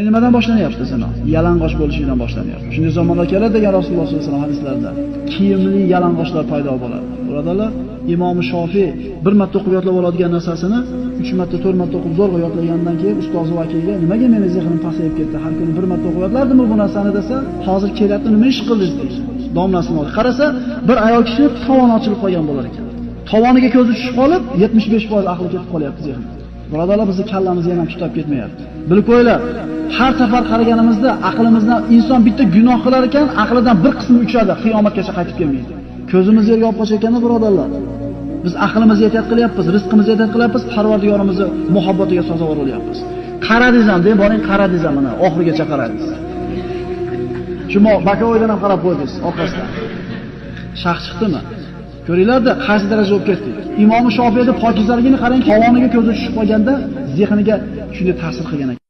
Nimadan boshlanyapti zino? Yalang'och bo'lishidan boshlanyapti. Shunday zamonlar keladi degan Rasululloh sollallohu alayhi vasallam hadislarida kiyimli yalang'ochlar paydo bo'ladi. Birodarlar, Imom Shofiy bir marta o'qib yodlab oladigan narsasini 3 marta, 4 marta o'qib zo'rg'a yodlagandan keyin ustozi vakilga nimaga meni zehnim pasayib ketdi? Har kuni bir marta o'qib yodlardimmi bu narsani desa, hozir kelyapti, nima ish qildingiz deydi. Domlasini oldi. Qarasa, bir ayol kishi tovoni ochilib qolgan bo'lar ekan. Tovoniga ko'zi tushib qolib, 75% aqli ketib qolyapti zehni. Birodarlar, bizning kallamiz yana tutab ketmayapti. Bilib qo'yinglar, har safar qaraganimizda aqlimizdan inson bitta gunoh qilar ekan, aqlidan bir qismi uchadi, qiyomatgacha qaytib kelmaydi. Ko'zimiz yerga olib qochayotganda birodarlar, biz aqlimizga ehtiyot qilyapmiz, rizqimizga ehtiyot qilyapmiz, Parvardigorimizni muhabbatiga sazovor bo'lyapmiz. Qaradingiz ham, deb boring, qaradingiz ham, mana oxirigacha qaradingiz. Shu bakovoydan ham qarab qo'ydingiz orqasidan. Shaq chiqdimi? Ko'ringlar-da, qaysi darajaga bo'lib ketdik. Imom Shofiyning pokizaligini qarang, tovoniga ko'zi tushib qolganda zehniga shunday ta'sir qilgan ekan.